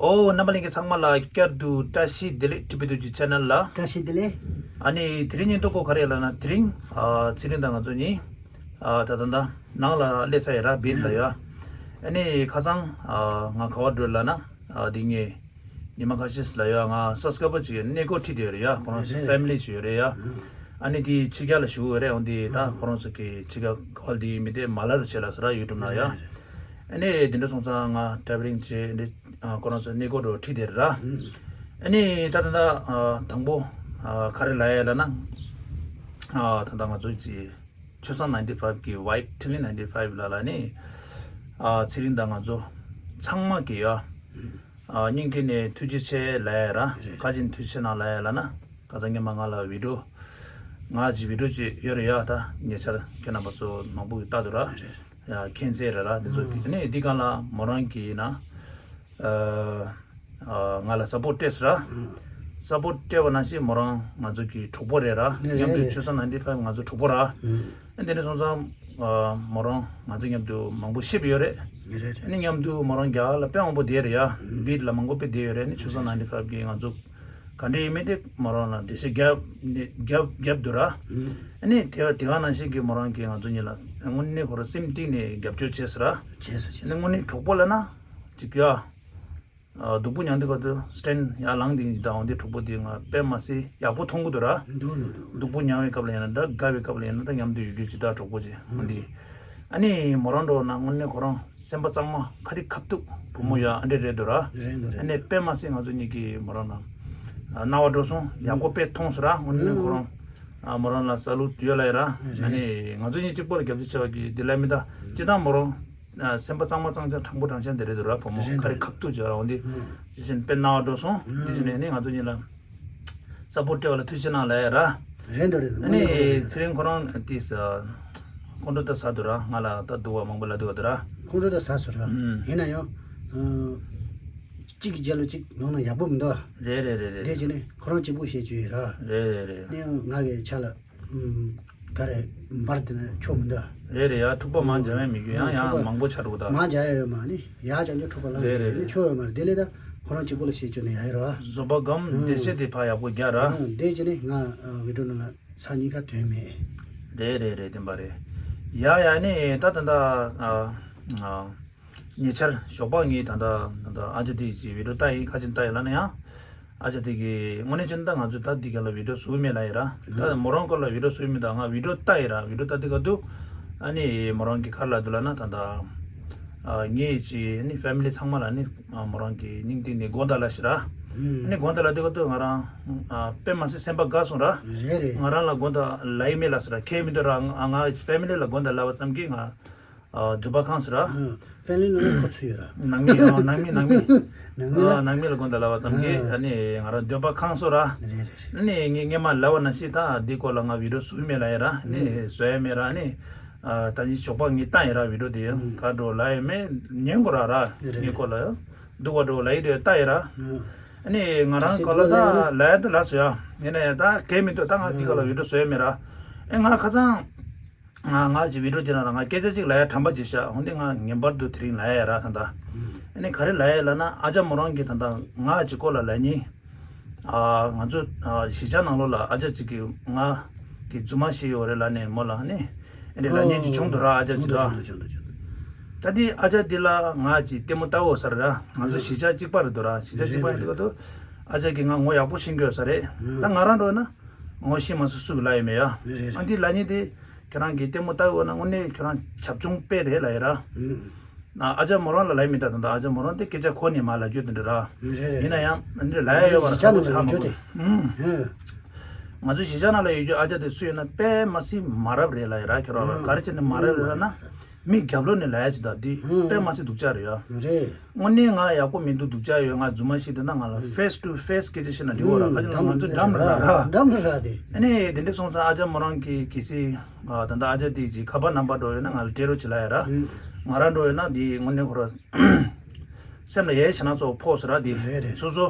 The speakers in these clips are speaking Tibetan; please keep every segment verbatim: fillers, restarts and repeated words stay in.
ཨོ། རྣམ་པ་ལྷན་རྒྱས་ཚང་མ་ལ་བསྐྱར་དུ་བཀྲ་ཤིས་བདེ་ལེགས། ཊི་བི་ཏུ་ཅི་ཆེ་ནལ་ལ། བཀྲ་ཤིས་བདེ་ལེགས། ཨ་ནི་དེ་རིང་ཉིན་ཐོ་གོ་ག་རེ་ལབ་ན། དེ་རིང་ཨ་ཚེ་རིང་དང་ང་ཚོ་གཉིས་ཨ་ད་ད་ད་ནང་ལ་སླེབས་ཚར་ཡོད་ར། བིད་ལ་ཡོད། ཨ་ནི་ཁ་སང་ཨ་ང་ག་བར་འགྲོ་ལབ་ན། ཨ་འདི་ངས་ཉི་མ་ཁ་ཤས་ལ་ཡོད། ང་སབ་སི་ཀ་རའི་བར་ཅིག་གནས་སྐོར་ཁྲིད་དེ་ཡོད་རེད་ཡ། ཁོ་རང་ཚོ་ཕེ་མི་ལི་ཅིག་ཡོད་རེད་ཡ། ཨ་ནི་དེ་ཕྱི་རྒྱལ་ལ་བཞུགས་ཡོད་རེད། འོན་ཏེ་ད་ཁོ་རང་ཚོ་གི་ཕྱི་རྒྱལ་ག་བ་དེ་མི་དེ་མ་ལ་རུ་བྱེད་ལ་ཟེར་ར། ཡུ་ཊུབ་ནང་ཡ། ཨ་ནི་དེ་འདྲ་སོང་ཙང་ང་ཊ་རེ་ཝེ་ལིང་བྱས་འདི་ཨ་ཁོ་རང་ཚོ་གནས་སྐོར་འགྲོ་ཁྲིད་དེ་རེད་ར། ཨ་ནི་ད་ད་ད་ཨ་དང་པོ་ཨ་ག་རེ་ལབ་ཡ་ལབ་ན། ཨ་ད་ད་ང་ཚོ་ཅིག་ཆོས་བཟང་ནའིན་ཊི་ཕའིབ་གི་ཝའིབ་ཐི་ལི་ནའིན་ཊི་ཕའིབ་ལ་ལ་ནི་ཨ་ཚེ་རིང་དང་ང་ཚོ་ཚང་མ་གི་ཡ། ཨ་སྙིང་ཐིག་ནས་ཐུགས་རྗེ་ཆེ་ལབ་ཡ་ར། རེད། ག་ཅིག་ཐུགས་རྗེ་ཆེ་གནང་ལབ་ཡ་ལབ་ན། ཁ་སང་ཉི་མ་ང་ལ་བི་ཌི་ཡོ་ང་ཅིག་བི་ཌི་ཡོ་ཅིག་ཡོད་རེད་ཡ། ད་ཉེ་ཆར་ཁྱེད་རྣམ་པ་ཚོ་མང་པོ་གིས་ལྟ་འདུག་ར། རེད། ཡ་མཁྱེན་གསལ་རེད་ར། འདི་ཚོ་གི་ཨ་ནི་འདི་གང་ལ་མོ་རང་གི་ཡིན་ན། ཨ་ང་ལ་སབ་པོར་ཊི་སྤྲད་སོང་ར། སབ་པོར་ཊི་སྤྲད་པ་ནང་བཞིན་མོ་རང་ང་ཚོ་གི་གྲོགས་པོ་རེད་ར། རེད། མཉམ་དུ་རེད། ཆོས་བཟང་ནའིན་ཊི་ཕའིབ་ང་ཚོ་གྲོགས་པོ་ར། དེ་འདྲ་སོང་ཙང་མོ་རང་ང་ཚོ་མཉམ་དུ་མང་པོ་ཤེས་པ་ཡོད་རེད། རེད་རེད། ཨ་ནི་མཉམ་དུ་མོ་རང་རྒྱ་གར་ལ་དཔེ་མང་པོ་བསྡད་རེད་ཡ། བིད་ལ་མང་པོ་དཔེ་བསྡད་ཡོད་རེད། ཨ་ནི་ཆོས་བཟང་ནའིན་ཊི་ཕའིབ་གིས་ང་ཚོ་ག་འདྲ་ཡིན་མིན་དེ་མོ་རང་ལ་འགྲེལ་བཤད་རྒྱབ་རྒྱབ་རྒྱབ་འདུག་ར། ཨ་ནི་དེ་དེ་ག་ནང་བཞིན་གྱི་མོ་རང་གིས་ང་ཚོ་གཉིས་ལ་དངོས་གནས་ཁོ་རང་སེམས་གཏིང་ནས་རྒྱབ་སྐྱོར་བྱས་སོང་ར། བྱས་སོང་། བྱས་སོང་། ཨ་ནི་དངོས་གནས་གྲོགས་པོ་ལབ་ན་ཅིག་ཡ། ཨ་སྡུག་པོ་མྱངས་དུས་སྐབས་དུ་སི་ཊེན་ཡར་ལངས་དེ་ཡིན་དང་འོན་ཏེ་གྲོགས་པོ་དེ་ང་དཔེ་མ་སྲིད་ཡག་པོ་མཐོང་གི་འདུག་ར། འདུག་འདུག་འདུག་སྡུག་པོ་མྱངས་པའི་སྐབས་ལ་ཡིན་ན་འདྲ། དགའ་བའི་སྐབས་ལ་ཡིན་ན་འདྲ། མཉམ་དུ་ཡོད་རྒྱུ་ཇི་ལྟར་གྲོགས་པོ་ཅིག་འོན་ཏེ། ཨ་ནི་མོ་རང་འགྲོ་ན་དངོས་གནས་ཁོ་རང་སེམས་པ་གཙང་མ་ཁ་རི་ཁ་ཐུག་བུ་མོ་ཡ་ཨ་འདྲ་རེད་འདུག་ར། རེད་འདུག་རེད། ཨ་ནི་དཔེ་མ་སྲིད་ང་ཚོ་གཉིས་ཀྱིས་མོ་རང་ལ་ཨ་སྣང་བ་འགྲོ་སོང་། ཡག་པོ་དཔེ་མཐོང་སོང་ར། དངོས་གནས་ཁོ་རང་ཨ་མོ་རང་ལ་ས་ལུ་ཡོད་ལ་ཡ་ར། ཨ་ནི་ང་ཚོ་གཉིས་གཅིག་པོ་ལ་རྒྱབ་སྐྱོར་བྱས་པ་གི་འདི་ལ་མི་ད་ཅི་ད་མོ་རང་། ཨ་སེམས་པ་གཙང་མ་གཙང་རྐྱང་དྲང་པོ་དྲང་བཞག་འདི་རེད་འདུག་ར། བུ་མོ་རེད་འདུག་ཁ་རི་ཁ་ཐུག་བྱས་ར། འོན་ཏེ་ཨུ། དེ་བཞིན་དཔེ་སྣང་བ་འགྲོ་སོང་། ཨུ། དེ་བཞིན་ནས་ནི་ང་ཚོ་གཉིས་ལ་སབ་པོར་ཊི་སྤྲད་པ་ལ་ཐུགས་རྗེ་གནང་ལབ་ཡ་ར། རེད་འདུག་རེད་འདུག་ཨ་ནི་དངོས་གནས་ཁོ་རང་ཚེ་རིང་ཁོ་རང་དེས་ཁོང་ཁྲོ་ད་ཟ་འདུག་ར། ང་ལ་ད་སྡུག་པ་མང་པོ་ལབ་འདུག་པ་འདུག་ར། ཁོང་ཁྲོ་ད་ཟ་སོང་ར། ཨུ། ཡིན་ན་ཡང་ཨ་གཅིག་གི་རྗེས་ལ་གཅིག་ནང་ན་ཡག་པོ་མི་འདུག་རེད་རེད་རེད་རེད། དེ་བྱས་ནས་ཁོ་རང་གཅིག་པོ་བཤད་རྒྱུ་ཡིན་ར། རེད་རེད་རེད། ནས་ང་གི་ཆ་ལ། ཨུམ། ག་རེ་འབར་དེ་ནས་ཆོག་མི་འདུག་རེད་རེད་ཡ། འཁྲུག་པ་མང་རྒྱག་ཡ་མི་དགོས། ཡང་ཡང་མང་པོ་ཆགས་འགྲོ་གི་ད། མང་རྒྱག་ཡ་ཡོད་མ་ནི་ཡག་ཅག་ཅག་འཁྲུག་པ་ལངས་རེད་རེད་ནི་རེད། ཆོག་ཡོད་མ་རེད། དེ་ལས་ད་ཁོ་རང་གཅིག་པོ་ལ་བཤད་རྒྱུ་ནི་ཡག་ཡོད་ར། བཟོད་པ་སྒོམ། ཨུམ། འགྲེལ་བཤད་དེ་ཕར་ཡག་པོ་རྒྱག་ར། ཨུམ། དེ་བྱས་ནས་ང་ཨ་བི་ཌི་ཡོ་ནང་ལ་ཚར་གཉིས་ཀ་ཐོན་མེད། རེད་རེད་རེད། བདེན་པ་རེད། ཡ་ཡ་ནི་ད་ད་ད་ཨ་ཨ། ཉེ་ཆར་ཞོགས་པ་ངས་ད་ལྟ་ད་ལྟ་ཨ་ཅག་དེ་གི་བི་ཌི་ཡོ་ལྟ་ཡིན། ག་ཅིག་ལྟ་ཡིན་ལབ་ན་ཡང་། ཨ་ཅག་དེ་གིས་དངོས་གནས་བྱས་ན་ད་ང་ཚོས་ད་འདི་ག་ལ་བི་ཌི་ཡོ་བཟོ་གི་མེད་ལབ་ཡིན་ར། ད་མོ་རང་སྐོར་ལ་བི་ཌི་ཡོ་བཟོ་གི་མེད། ད་ང་བི་ཌི་ཡོ་ལྟ་ཡིན་ར། བི་ཌི་ཡོ་ལྟ་དུས་སྐབས་དུ་ཨ་ནི་མོ་རང་གིས་ག་རེ་ལབ་འདུག་ལབ་ན། ད་ལྟ་ཨ་ངའི་ཅིག་ཨ་ནི་ཕེ་མི་ལི་ཚང་མ་ལ་ཨ་ནི་མོ་རང་གིས་སྙིང་ཐིག་ནས་དགོངས་དག་ལབ་ཤག་ར། ཨ་ནི་དགོངས་དག་ལབ་དུས་སྐབས་དུ་ང་རང་ཨ་དཔེ་མ་སྲིད་སེམས་པ་དགའ་སོང་ར། རེད་རེད། ང་རང་ལ་དགོངས་དག་ལབ་ཡི་མེད་ལབ་ཟེར་ར། ཁྱད་མི་འདུག་ར། ང་ང་ཕེ་མི་ལི་ལ་དགོངས་དག་ལབ་པ་ཙམ་གྱིས་ང་། ཨ་འདོད་པ་ཁེངས་སོང་ར། ཨ་ཕེ་མི་ལི་ནང་ཁོ་ཚུད་ཡོད་ར། ནང་མི། ཨ་ནང་མི་ནང་མི། ནང་མི་ལ། ཨ་ནང་མི་ལ་དགོངས་དག་ལབ་པ་ཙམ་གྱིས་ཨ་ཨ་ནི་ང་རང་འདོད་པ་ཁེངས་སོང་ར། རེད་རེད་རེད། ཨ་ནི་ངས་སྔས་མ་ལབ་པ་ནང་བཞིན་ད་འདི་སྐོར་ལ་ང་བི་ཌི་ཡོ་བཟོ་གི་མེད་ལབ་ཡིན་ར། ཨ་ནི་ཨ་བཟོ་ཡ་མེད་ར། ཨ་ནི་ཨ་ད་ནི་ཞོགས་པ་ངས་བཏང་ཡིན་ར། བི་ཌི་ཡོ་དེ་ཨ་ག་འགྲོ་ལབ་ཡ་མེད། ཉན་དགོས་ར་ར། རེད་རེད། ངའི་སྐོར་ལ་སྡུག་པ་འགྲོ་ལབ་ཡི་དེ་བཏང་ཡིན་ར། ཨ་ཨ་ནི་ང་རང་སྐོར་ལ་ད་ལབ་ཡ་དེ་ལབ་སོང་ཡ། ཡིན་ན་ཡང་ད་གལ་མི་འདུག་ད་ང་འདི་སྐོར་ལ་བི་ཌི་ཡོ་བཟོ་ཡ་མེད་ར། ཨ་ང་ཁ་སང་། ང་ང་ཅིག་བི་ཌི་ཡོ་དེ་ནང་ལ་ང་སྐད་ཆ་ཅིག་ལབ་ཡ་དྲན་པ་བརྗེད་ཤག་འོན་ཏེ་ང་ངེས་པར་དུ་དེ་རིང་ལབ་ཡ་ཡ་ར་ད་ལྟ། ཨ་ནི་ག་རེ་ལབ་ཡ་ལབ་ན། ཨ་ཅག་མོ་རང་གིས་ད་ལྟ་ང་ཅིག་སྐོར་ལ་ལབ་ཉིན། ཨ་ང་ཚོ་ཨ་གཞིས་ཆགས་ནང་ལོགས་ལ་ཨ་ཅག་ཅིག་གིས་ང་གི་རྫུན་མ་བཤད་ཡོད་རེད་ལབ་ནས་མོ་ལ་ཨ་ནི་ཨ་ནི་ལབ་ཉིན་ཅིག་བྱུང་འདུག་ར། ཨ་ཅག་ཅིག་ད། བྱུང་འདུག་བྱུང་འདུག་བྱུང་འདུག་ད་དེ་ཨ་ཅག་དེ་ལ་ང་ཅིག་ལྟད་མོ་ལྟ་འོ་ས་རེད་ར། ང་ཚོ་གཞིས་ཆགས་གཅིག་པ་རེད་འདུག་ར། གཞིས་ཆགས་གཅིག་པ་རེད་འདུག་ག་འདུག་ཨ་ཅག་གིས་ང་ངོ་ཡག་པོ་ཤེས་ཀྱི་ཡོད་ས་རེད། ད་ང་རང་འགྲོ་ན་ངོ་ཤེས་མ་སོང་སུ་གིས་ལབ་ཡོད་མེད་ཡ། རེད་རེད། ཨ་འདི་ལབ་ཉིན་དེ། ཁྱོད་རང་གིས་ལྟད་མོ་ལྟ་འོ་ན་དངོས་གནས་ཁྱོད་རང་བྱབ་ཆུང་དཔེ་རེད་ལབ་ཡ་ར། ཨུམ། ཨ་ཅག་མོ་རང་ལ་ལབ་ཡ་མི་འདུག་ད་ལྟ་ཨ་ཅག་མོ་རང་དེ་སྐད་ཆ་ཁོ་ནས་མར་ལབ་རྒྱུ་དེ་འདྲ་ར། རེད་རེད། ཡིན་ན་ཡང་འདི་ལབ་ཡ་ཡོད་པ་ར། ང་ཚོ་གཞིས་ཆགས་ནང་ལ་ཡོད་རྒྱུ་དེ། ཨུམ། ང་ཚོ་གཞིས་ཆགས་ནང་ལ་ཡོད་རྒྱུ་ཨ་ཅག་དེ་སུ་ཡིན་ན་དཔེ་མ་སྲིད་མ་རབས་རེད་ལབ་ཡ་ར། ཁྱོད་རང་ལ་ག་རེ་བྱས་ནས་མ་རབས་རེད་ལབ་ན། མི་རྒྱབ་ལོགས་ནས་ལབ་ཡ་ཅིག་ད་འདི་ཨུམ། དཔེ་མ་སྲིད་སྡུག་ཅག་རེད་ཡ། རེད། དངོས་གནས་ང་ཡག་པོ་མི་འདུག་སྡུག་ཅག་ཡོད། ང་རྫུན་མ་བཤད་འདུག་ན་ང་ལ་ཕེ་སི་ཊུ་ཕེ་སི་སྐད་ཆ་བཤད་ན་འགྲིག་གོ་ར། ཨུམ། ཁ་ཅིག་ལ་ང་ཚོ་འགྲམ་ར་ར། འགྲམ་ར་ར་དེ། ཨ་ནི་དེ་འདྲ་སོང་ཙང་ཨ་ཅག་མོ་རང་གིས་གལ་སྲིད་ཨ་ད་ལྟ་ཨ་ཅག་དེ་ཅིག་ཁ་པར་ནམ་བར་འགྲོ་ཡོད་ན་ང་ལ་སྤྲད་རོགས་བྱེད་ལབ་ཡ་ར། ཨུམ། ང་རང་འགྲོ་ཡོད་ན་དེ་དངོས་གནས་ཁོ་ར་སེམས་ལ་ཡ་ཞེད་སྣང་ཚ་པོ་ཕོག་སོང་ར་དེ། རེད་རེད། སོ་སོ་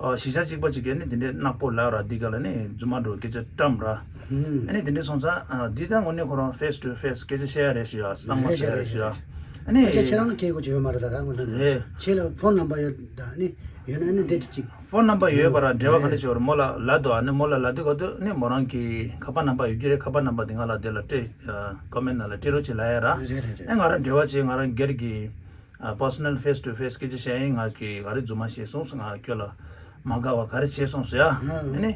ཨ་གཞིས་ཆགས་གཅིག་པ་ཅིག་གིས་ནི་དེ་འདྲའི་ནག་པོ་ལབ་ར། འདི་ག་ལ་ནི་རྫུན་མ་འགྲོ་སྐད་ཆ་བཀྲམ་ར། ཨུམ། ཨ་ནི་དེ་འདྲ་སོང་ཙང་ཨ་འདི་ད་དངོས་གནས་ཁོ་རང་ཕེ་སི་ཊུ་ཕེ་སི་སྐད་ཆ་བཤད་ཡ་རེད་ཞུ་ཡ། གཙང་མ་བཤད་ཡ་རེད་ཞུ་ཡ། རེད་རེད། ཨ་ནི་ཁྱེད་ཁྱེད་རང་ལ་སྐད་དགོས་ཀྱི་ཡོད་མ་རེད། ད་རང་ངོ་ཚ་རེད། ཁྱེད་ལ་ཕོན་ནམ་བར་ཡོད་ད། ཨ་ནི་ཡོད་ན་ཨ་ནི་འདི་གཅིག་ཕོན་ནམ་བར་ཡོད་པ་ར་འབྲེལ་བ་ག་འདྲ་ཞིག་ཡོད་རེད། མོ་ལ་ལབ་དོ། ཨ་ནི་མོ་ལ་ལབ་དུས་ག་དུས་ཨ་ནི་མོ་རང་གི་ཁ་པར་ནམ་བར་ཡོད་ཀྱི་རེད། ཁ་པར་ནམ་བར་དེ་ང་ལ་དེ་ལ་སྤྲད། ཀོ་མེན་ནང་ལ་སྤྲད་རོགས་བྱེད་ལབ་ཡ་ར། རེད་རེད་རེད། ཨ་ང་རང་འབྲེལ་བ་བྱེད། ང་རང་སྒེར་གྱི་ཨ་པར་སོ་ནལ་ཕེས་ཊུ་ཕེས་སྐད་ཆ་བཤད་ཡིན། ང་གི་ག་རེ་རྫུན་མ་བཤད་སོང་ཟེར་ང་ཁྱོད་ལ་མ་དགའ་བ་ག་རེ་བྱས་སོང་ཟེར་ཡ། ཨ་ནི་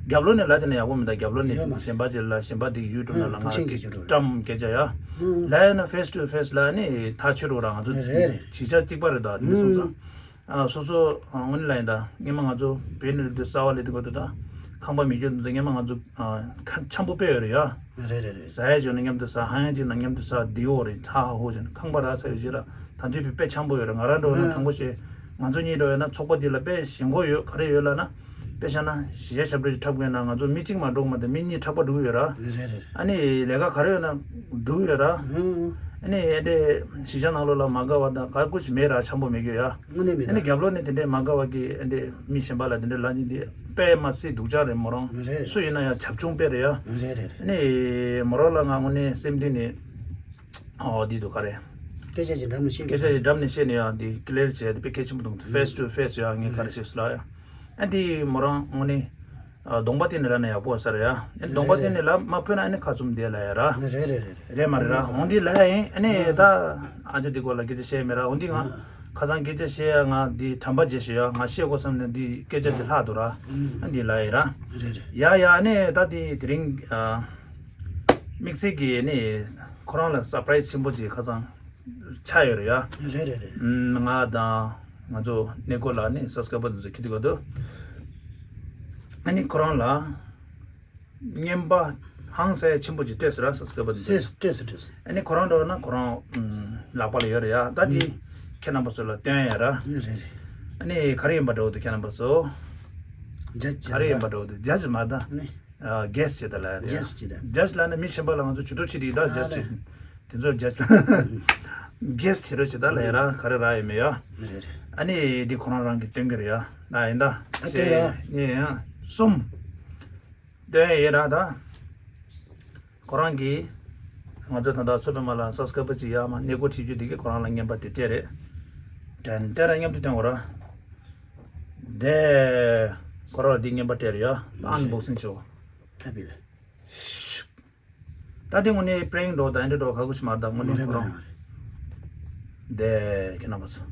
རྒྱབ་ལོགས་ནས་ལབ་དེ་ན་ཡག་པོ་མི་འདུག་རྒྱབ་ལོགས་ནས་ཡོད་མ་རེད། གཞན་པ་ཅིག་ལ་གཞན་པ་དེ་ཡུལ་དུ་ན་ལ་ང་ཐུགས་ཆེན་གྱི་ཅོ་འདྲ་བཀྲམ་སྐད་ཆ་ཡ། ལབ་ཡ་ན་ཕེས་ཊུ་ཕེས་ལ་ནི་ཐག་ཆོད་རུ་ར་ང་ཚོ་རེད་རེད། གཞིས་ཆགས་གཅིག་པ་རེད། ད་དེ་ནས་སོང་ཙང་། ཨ་སོ་སོ་ཨ་དངོས་གནས་ལ་ཡིན་ད། སྔོན་མ་ང་ཚོ་བོད་ནས་འདི་གསར་པ་སླེབས་དུས་སྐབས་དུ་ད་ཁང་པ་མེད་རྒྱུ་འདི་སྔོན་མ་ང་ཚོ་ཨ་ཁ་འཆམ་པོ་དཔེ་ཡོད་རེད་ཡ། རེད་རེད་རེད། ཟ་ཡ་བྱོས་ན་མཉམ་དུ་ཟ། ཧ་ཡང་ཅིག་ན་མཉམ་དུ་ཟ། བདེ་བོ་རེད། ཧ་ཧ་ཧོ་བྱས་ན་ཁང་པ་རག་ཚར་ཡོད་ཅིག་ར། ད་དུས་དཔེ་དཔེ་འཆམ་པོ་ཡོད་རེད། ང་རང་འགྲོ་ན་ཨ་དང་པོ་བྱས་ང་ཚོ་གཉིས་འགྲོ་ཡོད་ན་ཚོགས་པ་འདི་ལ་དཔེ་ཞེན་ཁོག་ཡོད། ག་རེ་ཡོད་ལབ་ན། དཔེ་བཞག་ན་གཞིས་ཆགས་ཞབས་བྲོ་ཞིག་འཁྲབ་དགོས་ན་ང་ཚོ་མི་གཅིག་མ་འགྲོ་གི་མ་གཏོགས་མི་གཉིས་འཁྲབ་པ་འགྲོ་གི་ཡོད་ར། རེད་རེད། ཨ་ནི་ལས་ཀ་ག་རེ་ཡོད་ན་འགྲོ་གི་ཡོད་ར། ཨ་ནི་ཨེ་འདྲས་གཞིས་ཆགས་ནང་ལོགས་ལ་མ་དགའ་བ་དང་ག་ཀུ་ཅི་མེད་ར། འཆམ་པོ་མེད་གི་ཡ། དངོས་གནས་མེད་ཨ་ནི་ད། རྒྱབ་ལོགས་ནས་དེ་འདྲས་མ་དགའ་བ་གི་ཨེ་འདྲས་མི་གཞན་པ་ལ་དེ་འདྲས་ལབ་ནི་འདི་དཔེ་མ་སྲིད་སྡུག་ཅག་རེད་མོ་རང་། རེད། སུ་ཡིན་ན་ཡང་བྱབ་ཆུང་དཔེ་རེད་ཡ། རེད་རེད། ཨ་ནི་མོ་རང་ལ་ང་དངོས་གནས་སེམས་གཏིང་ནས་ཨོ་འདི་འདུག་ག་རེ། སྐད་ཆ་ཅིག་འགྲམ་ནས་བཤད་སྐད་ཆ་ཅིག་འགྲམ་ནས་བཤད་ནས་ཡང་འདི་ཀི་ལེར་བྱས་ཏེ་དཔེ་གལ་ཆེན་པོ་འདུག་ཕེས་ཊུ་ཕེས་ཡ་ངས་ག་རེ་བྱས་སོང་ལབ་ཡ། ཨ་འདི་མོ་རང་དངོས་གནས། ཨ་གདོང་པ་བསྟན་ནས་ལབ་ན་ཡག་པོ་ས་རེད་ཡ། ཨ་ནི་གདོང་པ་བསྟན་ནས་ལབ་མ་ཕོད་ན་ཨ་ནི་ཁ་བཙུམ་བསྡད་ལབ་ཡ་ར། རེད་རེད་རེད་རེད། རེད་མ་རེད་ར། འོང་འདི་ལབ་ཡ་ཡིན། ཨ་ནི་ད་ཨ་ཅག་འདི་སྐོར་ལ་སྐད་ཆ་བཤད་མེད་ར། འོང་འདི་ང་ཁ་སང་སྐད་ཆ་བཤད་ཡ་ང་འདི་དྲན་པ་བརྗེད་ཤི་ཡ། ང་བཤད་དགོས་བསམ་ནས་འདི་སྐད་ཆ་འདི་ལྷག་འདུག་ར། ཨ་འདི་ལབ་ཡ་ར། རེད་རེད། ཡ་ཡ། ཨ་ནི་ད་འདི་དེ་རིང་ཨ་དམིགས་བསལ་གྱི་ཨ་ནི་ཁོ་རང་ལ་སར་པ་རའི་སི་ཆེན་པོ་ཅིག་ཁ་སང་ཆགས་ཡོད་རེད་ཡ། རེད་རེད་རེད། ང་དང་ང་ཚོ་གནས་སྐོར་ལ་ནི་སབ་སི་ཀ་རའི་བར་དེ་ཚོ་ཁྱེད་དུ་ག་དུ། ཨ་ནི་ཁོ་རང་ལ་རྔན་པ་ཧང་སང་ཆེན་པོ་ཅིག་སྤྲད་ཟེར་ར། སབ་སི་ཀ་རའི་བར་དེ་ཚོ། སྤྲད་སོང་སྤྲད་སོང་སྤྲད་སོང་། ཨ་ནི་ཁོ་རང་འགྲོ་ན་ཁོ་རང་ལག་པ་ལ་ཡོད་རེད་ཡ། ད་དེ་ཁྱེད་རྣམ་པ་ཚོ་ལ་སྟོན་ཡ་ར། རེད་རེད། ཨ་ནི་ག་རེ་ཡིན་པ་འདྲ་བོ་འདུག་ཁྱེད་རྣམ་པ་ཚོ། ཇ་ཇ་ག་རེ་ཡིན་པ་འདྲ་བོ་འདུག་ཇ་ཇ་མ་ད། ཨ་ནི། ཨ་གེ་སི་བྱེད་ད་ལ་ཡ་དེ་ཡ། གེ་སི་བྱེད་ད། ཇ་ཇ་ལ་ནི་མི་གཞན་པ་ལ་ང་ཚོ་ཇུས་གཏོགས་བྱེད་དེ་ད་ཇ་ཇ་བྱེད། དེ་ཚོ་ཇ་ཇ་ལ་གེ་སི་བྱེད་རོགས་བྱེད་ད་ལ་ཡ་ར། ག་རེ་རག་ཡོད་མེད་ཡ། རེད་རེད། ཨ་ནི་འདི་ཁོ་རང་རང་གིས་སྟོན་གི་རེད་ཡ། ན་ཡིན་ད། ཨ་སྟོན་ར། ཞེས་ཡིན་ཡ། གསུམ། སྟོན་ཡ་ཡིན་ར་ད། ཁོ་རང་གིས་ང་ཚོ་ད་ལྟ་ཚོད་དཔག་མ་ལ་སབ་སི་ཀ་རའི་བར་ཅིག་ཡ་མ་གནས་སྐོར་ཁྲིད་རྒྱུ་དེ་གིས་ཁོ་རང་ལ་རྔན་པ་དེ་སྤྲད་རེད། དྲན་དེ་ར་མཉམ་དུ་སྟོན་དགོས་ར། དེ་ཁོ་རང་ལ་འདི་རྔན་པ་སྤྲད་རེད་ཡ། ཨན་བོག་སིང་བྱེད། ཁ་པི་ད། ད་དེ་དངོས་གནས་པྲེང་འགྲོ་ད་འདི་འགྲོ་ག་གུ་ཞིག་མ་རེད། ད་དངོས་གནས་ཁོ་རང་། དེ་ཁྱེད་རྣམ་པ་ཚོ།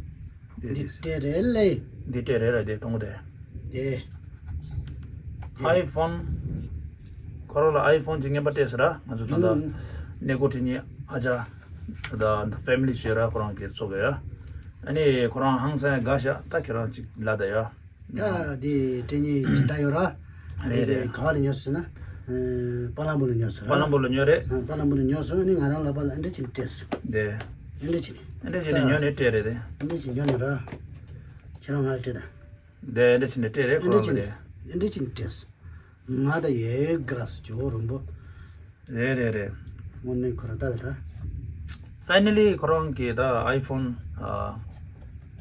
འདི་འདི་སྤྲད་རེད་ལེ། འདི་སྤྲད་རེད་ལ་དེ་གཏོང་གི་དེ། དེ། ཨའི་ཕོན། ཁོ་རང་ལ་ཨའི་ཕོན་གྱི་རྔན་པ་སྤྲད་ཟེར་ར། ང་ཚོ་ད་ལྟ་ཨུམ། གནས་སྐོར་ཁྲིད་མཁན་ཨ་ཅག་ད་ལྟ་ཕེ་མི་ལི་ཞིག་ཡོད་ར། ཁོ་རང་གི་ཚོ་གི་ཡ། ཨ་ནི་ཁོ་རང་ཧང་ས་དགའ་ཤག་ད་ཁྱེད་རང་ཅིག་ལབ་ད་ཡ། ད་དེ་སྤྲད་མཁན་སྦྱིན་བདག་ཡོད་ར། རེད་རེད། ག་བ་ལ་ཉོས་སོང་ན། ཨ་པ་ལམ་པུར་ལ་ཉོས་སོང་ར། པ་ལམ་པུར་ལ་ཉོས་རེད། ཨ་པ་ལམ་པུར་ལ་ཉོས་སོང་། ཨ་ནི་ང་རང་ལག་པ་ལ་ཨ་འདྲ་བྱས་ནས་སྤྲད་སོང་། དེ། ཨ་འདྲ་བྱས་ནས། ཨ་འདྲ་བྱས་ནས་ད་ཉོས་ནས་སྤྲད་རེད་དེ། ཨ་འདྲ་བྱས་ཉོས་ནས་ར། ཁྱེད་རང་ང་ལ་སྤྲད་ད། དེ་ཨ་འདྲ་བྱས་ནས་སྤྲད་རེད། ཨ་ཁོ་འདྲ་རང་ལ་བྱས་ནས། དེ། ཨ་འདྲ་བྱས་ནས་སྤྲད་སོང་། ང་ད་ཡེ་དགའ་སོང་ཇོ་བོ་རིན་པོ། རེད་རེད་རེད། དངོས་གནས་ཁོ་རང་ལྟ་རེད་ད། ཕའི་ནལ་ལི་ཁོ་རང་གིས་ད་ཨའི་ཕོན།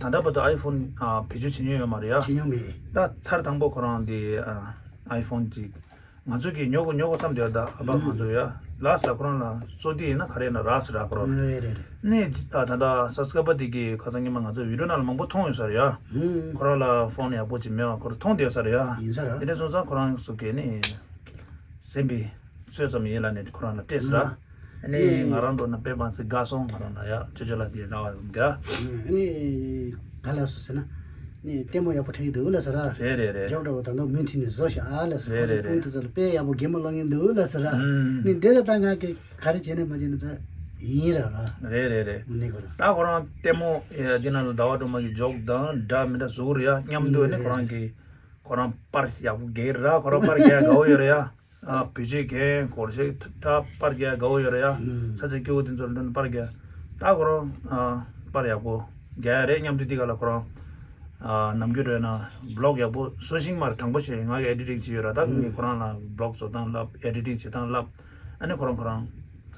ཨ། ད་ལྟ་བར་དུ་ཨའི་ཕོན། ཨ། བེད་སྤྱོད་བྱེད་མྱོང་ཡོད་མ་རེད་ཡ། བྱེད་མྱོང་མེད། ད་ཚར་དང་པོ་ཁོ་རང་དེ། ཨ། ཨའི་ཕོན་ཅིག་ང་ཚོ་གིས་ཉོ་དགོས་ཉོ་དགོས་བསམ་བསྡད་ཡོད། ད་ཨ་ཕ་ང་ཚོ་ཡ་ལགས་ལ་ཁོ་རང་ལ་བཟོ་དེ་ཡིན་ན་ག་རེ་ཡིན་ན་རག་སོང་ར་ཁོ་རང་། རེད་རེད་རེད། ནས་ད་ད་ད་སབ་སི་ཀ་རའི་བར་དེ་གི་ཁ་སང་ཉི་མ་ང་ཚོ་བི་ཌི་ཡོ་ནང་ལ་མང་པོ་མཐོང་ཡོད་ས་རེད་ཡ། ཁོ་རང་ལ་ཕོན་ཡག་པོ་ཅིག་མེད་པ་ཁོ་རང་མཐོང་བསྡད་ཡོད་ས་རེད་ཡ། ཡིན་ས་ར། དེ་འདྲ་སོང་ཙང་ཁོ་རང་ཚོ་གིས་ནི། སེམས་པའི་ཚོད་ཙམ་ཡིན་ལབ་ནས་ཁོ་རང་ལ་སྤྲད་ཟེར་ལ། ཨ་ནི་ཨ་ནི་ང་རང་འགྲོ་ན་དཔེ་མ་སྲིད་དགའ་སོང་། ང་རང་ལ་ཡ་ཅོ་ཅོ་ལགས་དེ་ར་བ་འདྲ། ཨ་ནི་ག་ལ་སོ་ཟེར་ན། ནི་ལྟད་མོ་ཡག་པོ་འཁྲབ་ཀྱི་འདུག་ལ་ཟེར་ར། རེད་རེད་རེད། མགྱོགས་འདྲ་བོ་ད་དུང་མུ་མཐུད་ནས་བཟོ་ཤག་ཨ་ལ་ཟེར། རེད་རེད་རེད། ཁོ་ཚོ་སྤུན་དེ་ཚོ་ལ་དཔེ་ཡག་པོ་གད་མོ་སློང་གི་འདུག་ལ་ཟེར་ར། ཨུམ། ནི་འདི་ལ་ད་ང་གི་ག་རེ་བྱས་ནས་མ་བྱས་ནས་ད་ཡིན་ར་ར། རེད་རེད་རེད། ནི་ཁོ་ར། ད་ཁོ་རང་ལྟད་མོ་འདི་ནང་ལ་ཟླ་བ་སྒྲོལ་མ་གི་ཇོག་དང་འདྲ་མི་འདྲ་བཟོ་གི་རེད་ཡ། མཉམ་དུ་ཨ་ནི་ཁོ་རང་གི་ཁོ་རང་པར་ཡག་པོ་རྒྱག་ར། ཁོ་རང་པར་རྒྱག་དགའ་བོ་ཡོད་རེད་ཡ། ཨ། བེད་སྤྱོད་རྒྱག་སྐོར་ཞིག་ད་པར་རྒྱག་དགའ་བོ་ཡོད་རེད་ཡ། ཨུམ། ས་ཆ་སྐྱིད་པོ་དེ་ཚོ་ལ་འགྲོ་ནས་པར་རྒྱག་ད་ཁོ་རང་ཨ། པར་ཡག་པོ་རྒྱག་ཡ་རེད། མཉམ་དུ་དེ་ག་ལ་ཁོ་རང་ཨ། ནམ་རྒྱུན་འགྲོ་ན་བི་ལོག་ཡག་པོ་བཟོ་ཤེས་མ་རེད། དྲང་པོ་བཤད། ང་གིས་ཨེ་ཌི་ཊིང་བྱས་ཡོད་ར། ད་ངས་ཁོ་རང་ལ་བི་ལོག་བཟོ་སྟངས་བསླབ། ཨེ་ཌི་ཊིང་བྱེད་སྟངས་བསླབ། ཨ་ནི་ཁོ་རང་ཁོ་རང་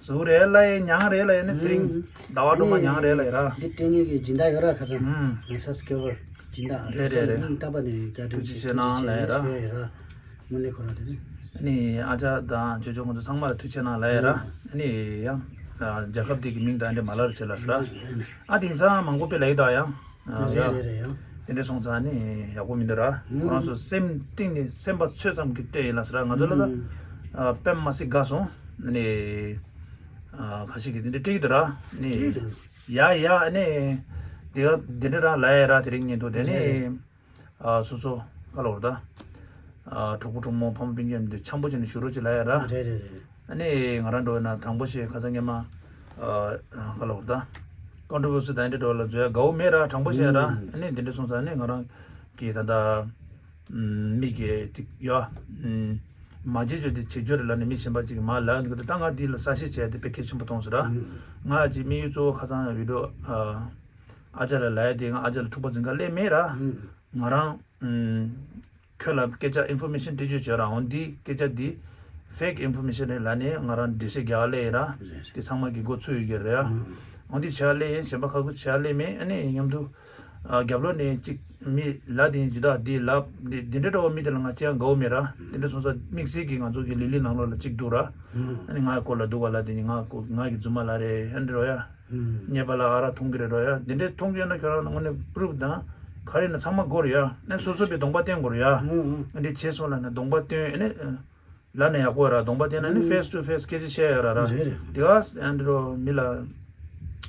བཟོ་རེད་ལ་ཡ། མྱངས་རེད་ལ་ཡ། ནི་ཚེ་རིང་ཟླ་བ་སྒྲོལ་མ་མྱངས་རེད་ལ་ཡ་ར། འདི་སྤྲད་མཁན་གྱི་སྦྱིན་བདག་ཡོད་ར་ཁ་སང་། ཨུམ། ངའི་སབ་སི་ཀ་རའི་བར་སྦྱིན་བདག་རེད་རེད་རེད། སྙིང་ཐག་པ་ནས་བཀའ་དྲིན་ཆེ། ཐུགས་རྗེ་ཆེ་གནང་ལབ་ཡ་ར། ཞུ་ཡ་ཡོད་ར། དངོས་གནས་ཁོ་རང་དེ་ནི། ཨ་ནི་ཨ་ཅག་དང་ཇོ་ཇོ་ཁོང་ཚོ་ཚང་མ་ལ་ཐུགས་རྗེ་ཆེ་གནང་ལབ་ཡ་ར། ཨ་ནི་ཡང་ རྒྱལ་ཁབ་དེ་གི་མིང་དང་འདྲ་མ་ལར་བྱེད་ལ་ཟེར། ཨ་དེང་སང་མང་པོ་དཔེ་ལ་ཡི་ད་ཡང་རེད་རེད་རེད་ཡང་། དེ་འདྲ་སོང་ཙང་ནི་ཡག་པོ་མི་འདུག་ར། ཁོ་རང་ཚོ་སེམས་གཏིང་ནས་སེམས་པ་ཚོད་ཙམ་གྱི་སྤྲད་ཡིན་ལ་ཟེར། ང་ཚོ་ལ་ད་པད་མ་སི་དགའ་སོང་ནི་ཁ་ཤས་ཀྱིས་དེ་འདྲ་སྤྲད་ཀྱི་འདུག་ར་ནི། ཡ་ཡ་ནི་དེ་ག་དེ་འདྲ་ར་ལ་ཡ་ར། དེ་རིང་ཉིན་ཐོ་དེ་ནི། ཨ་སོ་སོ་ཁ་ལོ་ར་ད། ཨ་གྲོགས་པོ་གྲོགས་མོ་ཕ་མ་སྤུན་ཀྱག་འདི་འཆམ་པོ་བྱས་ནས་བཞུགས་རོགས་ཅིག་ལ་ཡ་ར། རེད་རེད་རེད། ཨ་ནི་ང་རང་འགྲོ་ན་དང་པོ་ཞེས་ཁ་སང་ཉི་མ། ཨ་ཁ་ལོ་ར་ད། ཀོན་ཊི་བུ་སི་དང་འདི་འགྲོ་ལ་འཛོལ་ཡ་དགའ་བོ་མེད་ར། དྲང་པོ་བཤད་ར། ཨ་ནི་འདི་འདྲ་སོང་ཙང་ཨ་ནི་ང་རང་གི་ད་ད། མི་གི་ཅིག་ཡོ། མ་བྱེད་རྒྱུ་དེ་བྱེད་རྒྱུ་རེད་ལ་ནི་མི་གཞན་པ་ཅིག་མ་ལ་འདུག་ད་ང་འདི་ལ་གསལ་བཤད་བྱས་ཏེ་དཔེ་གལ་ཆེན་པོ་མཐོང་སོང་ར། ང་ཅིག་དམིགས་ཡུལ་གཙོ་བོ་ཁ་སང་བི་ཌི་ཡོ། ཨ་ཅག་ལ་ལ་ཡ་དེ་ང་ཨ་ཅག་ལ་འཁྲུག་པ་འཛིང་ག་སླེབས་མེད་ར། ང་རང་། ཁྱོད་ལ་སྐད་ཆ་ཨིན་ཕོར་མེ་ཤན་སྤྲད་རྒྱུ་བྱོས་ར། འོན་ཏེ་སྐད་ཆ་འདི་ཕེག་ཨིན་ཕོར་མེ་ཤན་རེད་ལ་ནི་ང་རང་འགྲེལ་བཤད་རྒྱག་ག་སླེབས་ཡིན་ར། དེ་ཚང་མ་གི་མགོ་ཚོས་ཡོད་ཀྱི་རེད་ཨ། འོན་ཏེ་བྱེད་ག་སླེབས་ཡིན། གཞན་པ་ཁ་ཁུ་བྱེད་ག་སླེབས་མེད། ཨ་ནི་མཉམ་དུ་རྒྱབ་ལོགས་ནས་ཅིག་མི་ལ་དེ་ཇི་ལྟར་འདི་ལ་འདི་འདི་འདྲ་འདྲ་བོ་མི་དེ་ལ་ང་ཅི་ཡང་དགའ་བོ་མེད་ར། དེ་འདྲ་སོང་ཙང་དམིགས་བསལ་གྱི་ང་ཚོ་གི་ལི་ལི་ནང་ལོགས་ལ་ཅིག་འདུག་ར། ཨ་ནི་ང་སྐོར་ལ་འདུག་བ་ལ་དེ་ནི་ང་ང་གི་རྫུན་མ་ལ་རེད་ཨ་འདྲ་རོ་ཡ། རྙེད་པ་ལ་ཨ་རག་འཐུང་གི་རེད་རོ་ཡ། འདི་འདྲའི་འཐུང་རྒྱུ་ན་ཁྱོད་རང་དངོས་གནས་པུ་རུབ་དང་ག་རེ་ན་ཚང་མ་དགོས་རེད་ཡ། ཨ་ནི་སོ་སོ་པའི་གདོང་པ་བསྟན་དགོས་རེད་ཡ། འདི་བྱས་སོང་ལ་ན་གདོང་པ་བསྟན་ཨ་ནི་ལ་ན་ཡག་པོ་ར། གདོང་པ་བསྟན་ན་ནི་ཕེས་ཊུ་ཕེས་སྐད་ཆ་བཤད་ཡ་ར་ར། རེད་རེད། དེ་ག་ཨ་འདི་རོ་མི་ལ་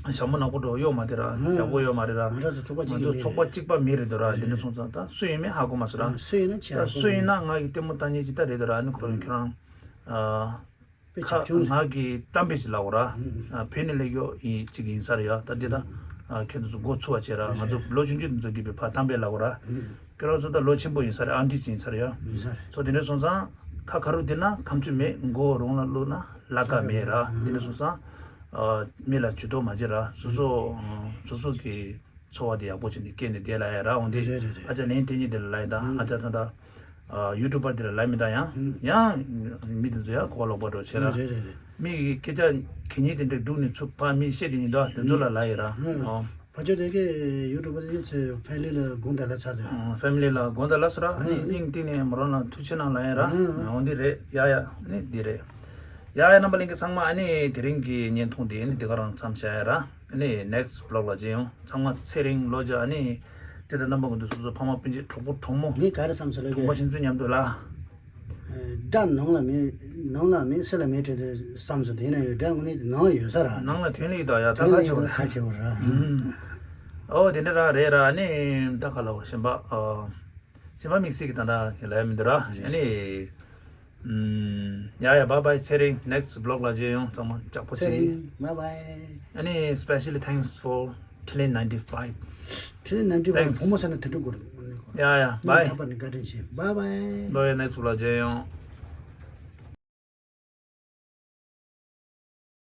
ཞྭ་མོ་ནག་པོ་འགྲོ་ཡོད་མ་དེ་ར་ཡག་པོ་ཡོད་མ་རེད་ར། ང་རང་ཚོ་ཚོགས་པ་གཅིག་ང་ཚོ་གི་ཚོགས་པ་མི་གཅིག་པ་མི་རེད་འདུག་ར། འདི་འདྲ་སོང་ཙང་ད་སུ་ཡིན་མིན་ཧ་གོ་མ་སོང་ར། སུ་ཡིན་ན་ཆེ་ད་ཧ་གོ་སུ་མི་ཡིན་ན་ང་གི་ལྟད་མོ་ལྟ་མཁན་ཅིག་ད་རེད་འདུག་ར། ཨ་ནི་ཁོ་རང་ཁྱོད་རང་། དཔེ་ཁ་བྱང་ཆུང་ང་གི་གཏམ་དཔེ་ཞིག་ལབ་ར། ཨ་བོད་ནས་སླེབས་ཡོད་ཡིན་གཅིག་ཡིན་ས་རེད་ཡ། ད་འདི་ད་ཨ་ཁྱོད་ཚོ་མགོ་ཚུགས་པ་བྱེད་ར། ང་ཚོ་ལོ་ཆུང་ཆུང་དེ་ཚོ་གིས་དཔེ་ཕར་གཏམ་དཔེ་ལབ་ར། ཁྱོད་རང་ཚོ་ད་ལོ་ཆེན་པོ་ཡིན་ས་རེད། ཨ་འདྲི་ཅིག་ཡིན་ས་རེད་ཡ། ཡིན་ས་རེད། ཚོ་དེ་འདྲ་སོང་ཙང་ཁ་ཁ་རུ་བསྡད་ན་ཁ་མཆུ་མེད། མགོ་རོང་ལ་བླུགས་ན་ལ་ཀ་མེད་ར། དེ་འདྲ་སོང་ཙང་ཨ་མི་ལ་ཇུས་གཏོགས་མ་བྱེད་ར། སོ་སོ་ཨ་སོ་སོ་གི་འཚོ་བ་དེ་ཡག་པོ་བྱས་ནས་སྐྱེལ་ནས་བསྡད་ལ་ཡ་ར། འོན་ཏེ་རེད་རེད་རེད། ཨ་ཅག་ལན་དེ་གཉིས་དེ་ལ་ལ་ཡ་དང་ཨ་ཅག་ད་ད། ཡུ་ཊུབ་པར་དེ་ལ་ལབ་མི་འདུག་ཡང་ཡང་མི་དེ་ཚོ་ཡང་གོ་ལོག་པ་འགྲོ་བྱེད་ར། རེད་རེད་རེད། མི་གི་སྐད་ཆ་གི་ཉིན་དེ་འདྲ་སྡུག་ནས་ཚུགས་པ་མི་བཤད་དེ་ཉིན་དུ་དེ་ཚོ་ལ་ལབ་ཡིན་ར། ཨོ། ཕ་ཆོས་དེ་གའི་ཡུ་ཊུབ་པར་དེ་ཚོས་ཕེ་མི་ལི་ལ་དགོངས་དག་ལ་ཚར་དུ། ཕེ་མི་ལི་ལ་དགོངས་དག་ལ་ཚར་ར། ཨ་ནི་སྙིང་གཏིང་ནས་མོ་རང་ལ་ཐུགས་ཆེ་གནང་ལབ་ཡིན་ར། འོ་འདི་རེད་ཡ་ཡ་ནི་འདི་རེད། ཡ་ཡ་རྣམ་པ་ལྷན་རྒྱས་ཚང་མ་ཨ་ནི་དེ་རིང་གི་བརྙན་ཐུང་དེ་ནི་འདི་ག་རང་མཚམས་བཞག་ཡ་ར། ཨ་ནི་next vlog་ལ་མཇལ་ཡོང་། ཚང་མ་ཚེ་རིང་ལོ་བརྒྱ། ཨ་ནི་དེ་དང་རྣམ་པ་ཀུན་ཏུ་སོ་སོ་ཕ་མ་སྤུན་མཆེད་གྲོགས་པོ་གྲོགས་མོ་ངས་ག་རེ་བསམ་སོང་ལབ་གྲོགས་པོ་གི་གཞན་ཚོ་མཉམ་དུ་ལ། སྒྲ་ནང་ལ་མེད། ནང་ལ་མེད་ཕྱི་ལ་མེད་དྲན་དུ་བསམ་སོང་། དེ་ན་ཡོད་སྒྲ་དངོས་གནས་ནང་ཡོད་ས་ར། ནང་ལ་ཐོན་ལེ་ཡོད་ད་ཡ། ད་ཐོན་ལེ་ཁ་ཆེ་བོ་ཡོད་ར། ཁ་ཆེ་བོ་ར། ཨོ་དེ་འདྲ་ར་རེད་ར། ཨ་ནི་ད་ག་ལ་བར་གཞན་པ་ཨ། གཞན་པ་དམིགས་བསལ་གྱི་ད་ལྟ་ལབ་ཡ་མི་འདུག་ར། ཨ་ནི། ཡ་ཡ་bye bye ཚེ་རིང་next vlog་ལ་མཇལ་ཡོང་། ཚང་མ་ལྕགས་པོ་ཚེ་རིང་bye bye། ཨ་ནི་specially thanks for Trillion ninety-five། Trillion ninety-five། Thanks། བུ་མོ་ཟེར་ན་དེ་འདྲ་དགོས་རེད། ཡ་ཡ་bye། ད་པར་ནི་བཀའ་དྲིན་ཆེ། Bye bye། bye bye next vlog་མཇལ་ཡོང་།